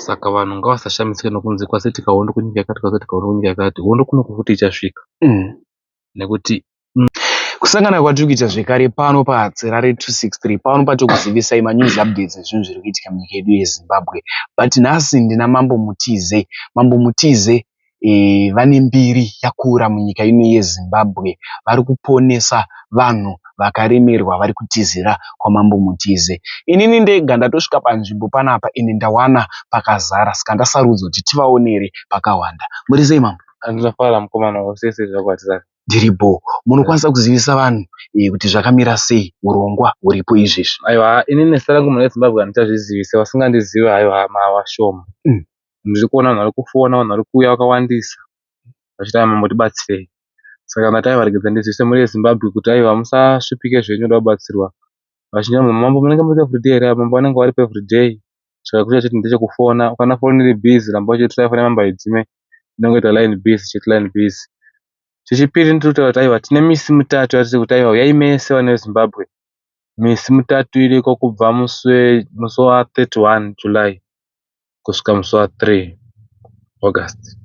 Saka vanhu ngavasashamisike nokunzi kwasaitika hondo kunyika yakati, kwasaitika hondo kunyika yakati. Hondo kunoku futi ichasvika nekuti Kusangana kwatiri kuita zvekare pano paHatsirare 263, pano patokuzivisai manews updates ezvinhu zviri kuitika munyika yedu yeZimbabwe. But nhasi ndina Mambo Mutize. Mambo Mutize vane mbiri yakura munyika ino yeZimbabwe. Vari kuponesa vanhu vakaremerwa vari kutizira kwaMambo Mutize. Inini ndega ndatosvika panzvimbo panapa ende ndawana pakazara, saka ndasarudza kuti tivaonere pakawanda. Muri sei, Mambo? Andinofara, mukomana wosese zvako hatisati. Ndiripo. Munokwanisa kuzivisa vanhu kuti zvakamira sei, urongwa huripo izvezvi? Aiwa, inini zita rangu mune Zimbabwe handichazvizivisi. Vasingandizivi, aiwa, mavashoma. Ndiri kuona vanhu vari kufona, vanhu vari kuuya vakawandisa vachiti, "Aiwa Mambo, tibatsirei." Saka ndati, aiwa, regedza ndizivise mhuri yeZimbabwe kuti aiwa, musasvipike zvenyu kuda kubatsirwa. Vazhinji vanhu, "Mambo munenge muri everyday here?" Mambo vanenge varipo everyday. Chakakosha chete ndechekufona. Ukaona foni iri busy, ramba uchitry. Foni yamambo haidzime, inongoita line busy chete, line busy. Chechipiri, ndiri kutaura kuti aiwa, tine misi 3 yatiri kuti aiwa, uyai mese vana veZimbabwe. Misi 3 iriko kubva musi wa31 July kusvika musi wa3 August.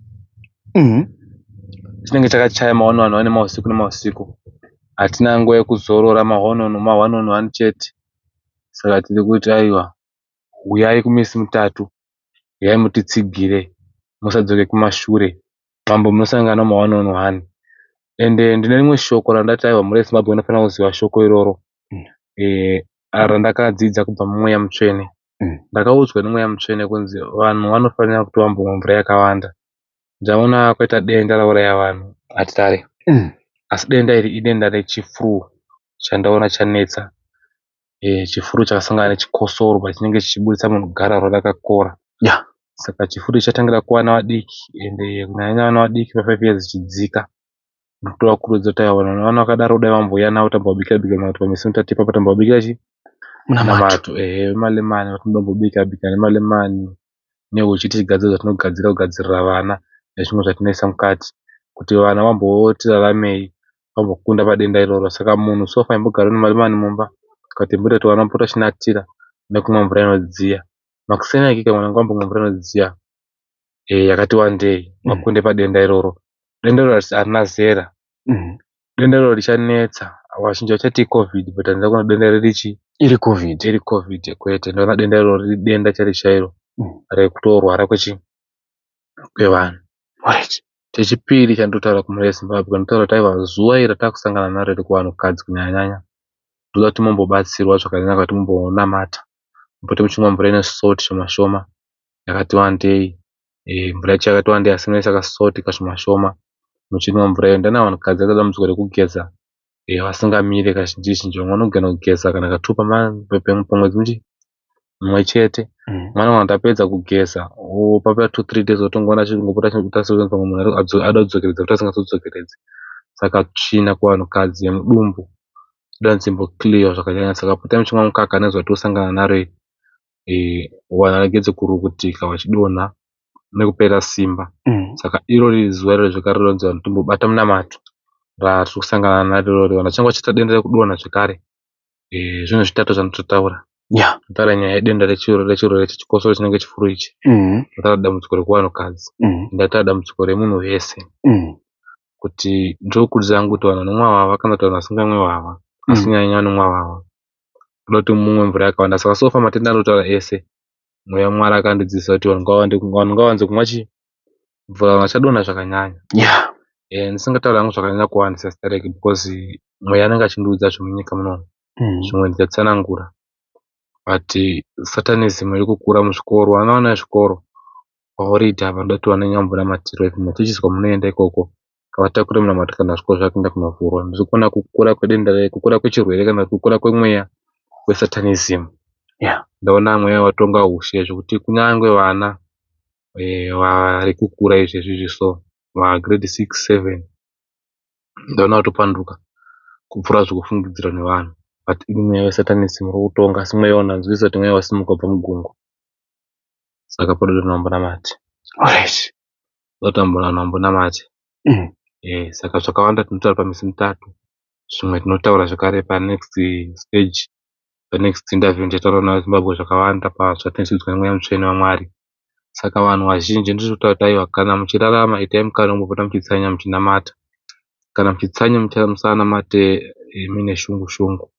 Chinenge chakachaya ma1 on 1 mausiku nemausiku. Hatina nguva yekuzorora, ma1 on ma1 on 1 chete. Saka tiri kuti aiwa, uyai kumisi 3, uyai mutitsigire, musadzoke kumashure. Mambo munosangana ma1 on 1. Ende ndine rimwe shoko randati aiwa, mhuri yeZimbabwe inofanira kuziva shoko iroro randakadzidza kubva mumweya mutsvene. Ndakaudzwa nemweya mutsvene kunzi vanhu vanofanira kuti vambomwa mvura yakawanda. Ndaona kwaita denda rauraya vanhu hatitare, asi denda iri idenda rechiflu chandaona chanetsa. Chiflu chakasangana nechikosoro pachinenge chichibudisa munhu gararwa rakakora. Saka chiflu chatangira kuvana vadiki, ende kunyanya vana vadiki va5 years zvichidzika. Ndotovakurudzira kuti aiwa, vanhu vana vakadaro dai vambouya navo tambovabikira bika kana kuti pamisi 3 ipapo tambovabikira chi munamato. Ehe, malemani vatinombobika bika nemalemani nehuchi, tichigadzira zvatinogadzira kugadzirira vana nezvimwe zvatinoisa mukati kuti vana vamboti raramei, vambokunda padenda iroro. Saka munhu so far imbogara nemalemani mumba kana imboita kuti vana vapota vachinatira nekumwa mvura inodziya. Makuseni akika mwana ngambomwa mvura inodziya yakati wandei, vakunde padenda iroro. Denda iroro harina zera. Denda iroro richanetsa. Vazhinji vachati COVID, but handina kuona denda riri chi iri COVID. Iri COVID, kwete. Ndaona denda iroro riri denda chairo chairo rekutorwara kwechi kwevanhu. Chechipiri chandotaura kumhuri yeZimbabwe, ndotaura kuti aiwa, zuva iri ratakusangana naro iri, kuvanhukadzi kunyanyanyanya, ndoda kuti mumbobatsirwa zvakanaka, kuti mumbonamata, mupote muchimwa mvura ine salt shoma shoma yakati wandei. Mvura yacho yakati wandei asi munoisa kasalt kashoma shoma muchinwa mvura iyo. Ndana vanhukadzi vakaita dambudziko rekugeza vasingamire kazhinji zhinji. Vamwe vanogona kugeza kana ka2 pamwedzi muchi mumwe chete. Mwana kana tapedza kugeza, papera 2 3 days, otongoona achingopota achiita pamwe munhu ada kudzokeredza kuti asingatodzokeredzi. Saka tsvina kuvanhukadzi yemudumbu inoda kunzi imboclearwa zvakanyanya. Saka potai muchimwa mukaka nezuva tirosangana naro iri, vanhu varegedze kurukutika vachidonha nekupera simba. Saka irori zuva iroro zvekare rinonzi vanhu timbobata munamato ratiri kusangana naro iroro. Vanhu vachange vachiita denda rekudonha zvekare. Zvinhu zvitatu zvandototaura. Ndotaura nyaya yedenda rechirwere chechikosoro chinenge chiflu ichi. Ndotaura dambudziko rekuvanhukadzi. Ndataura dambudziko remunhu wese kuti ndokurudzira hangu kuti vanhu vanomwa hwahwa kana kuti vanhu vasingamwi hwahwa, asi kunyanya vanomwa hwahwa, ndoda kuti mumwe mvura yakawanda. Saka so far matenda andotaura ese, mweya waMwari akandidzidzisa kuti vanhu ngavawanze kumwa chi mvura, vanhu vachadonha zvakanyanya. Ndisingatauri hangu zvakanyanya kuwandisa stereki because mweya anenge achindiudza zvemunyika munomu. Zvimwe ndichatsanangura, but satanism iri kukura muzvikoro. Vana vana vezvikoro paholiday apa, ndoda kuti vana vambonamatirwa. Kumachurches kwamunoenda ikoko, ngavatakure munamato kana zvikoro zvakuenda kunovhurwa. Ndiri kuona kukura kwedenda, kukura kwechirwere kana kukura kwemweya wesatanism. Ndaona mweya watonga ushe zvekuti kunyange vana vari kukura izvezvi so, magrade 6 7, ndaona vatopanduka kupfuura zvekufungidzirwa nevanhu. But iri mweya wesatanism uri kutonga, asi mweya unanzwisa kuti mweya wasimuka kubva mugungwa. Saka poda kuti vambonamate. Poda kuti vanhu vambonamate. Saka zvakawanda tinotaura pamisi 3. Zvimwe tinotaura zvekare panext stage, panext interview ndichataura nevaZimbabwe zvakawanda pazvatinosidzwa nemweya mutsvene waMwari. Saka vanhu vazhinji ndiri kutaura kuti aiwa kana muchirarama itai mukana wekumbopota muchitsanya muchinamata. Kana muchitsanya musanamate muine shungu shungu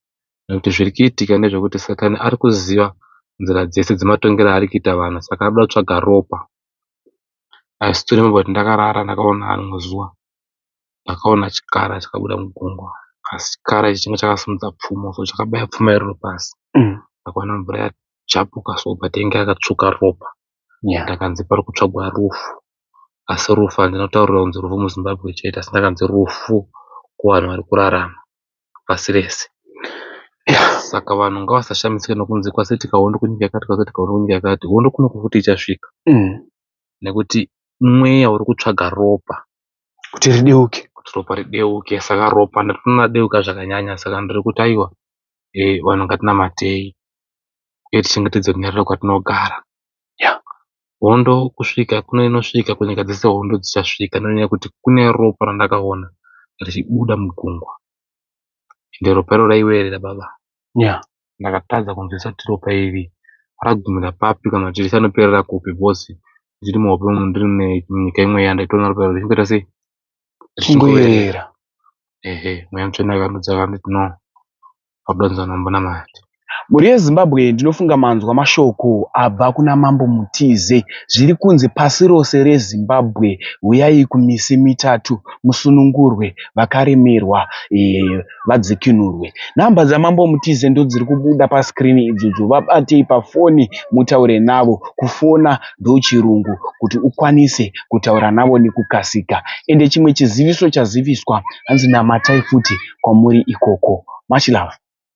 nekuti zviri kuitika ndezvekuti satani ari kuziva nzira dzese dzematongero aari kuita vanhu saka ari kuda kutsvaga ropa. I still remember kuti ndakarara ndakaona rimwe zuva ndakaona chikara chakabuda mugungwa asi chikara ichi changa chakasimudza pfumo so chakabaya pfumo iroro pasi. Ndakaona mvura yachapuka so but yanga yakatsvuka ropa. Ndakanzi pari kutsvagwa rufu asi rufu handina kutaurirwa kunzi rufu muZimbabwe chete asi ndakanzi rufu kuvanhu vari kurarama pasi rese. Saka vanhu ngavasashamisike nokunzi kwasaitika hondo kunyika yakati kwasaitika hondo kunyika yakati. Hondo kunoku futi ichasvika nekuti mweya uri kutsvaga ropa kuti rideuke kuti ropa rideuke. Saka ropa ndatoona radeuka zvakanyanya saka ndiri kuti aiwa vanhu ngatinamatei uye tichengetedze kunyarara kwatinogara. Hondo kusvika kuno inosvika kunyika dzese hondo dzichasvika nenyaya yekuti kune ropa randakaona richibuda mugungwa ende ropa iro raiverera baba. Ndakatadza kunzwisisa kuti ropa iri ragumira papi kana kuti richanoperera kupi because ndiri muhope umu ndiri munyika yemweya ndaitoona ropa iro richingoita sei richingoyerera. Ehe mweya mutsvene akandudza akanditi no pakuda kunzi vanhu vambonamata. Mhuri yeZimbabwe ndinofunga manzwa mashoko abva kuna Mambo Mutize. Zviri kunzi pasi rose reZimbabwe huyai kumisi mitatu musunungurwe vakaremerwa vadzikinurwe. Nhamba dzaMambo Mutize ndodziri kubuda pascreen idzodzo vabatei pafoni mutaure navo. Kufona ndochirungu kuti ukwanise kutaura navo nekukasika. Ende chimwe chiziviso chaziviswa hanzi namatai futi kwamuri ikoko. Much love.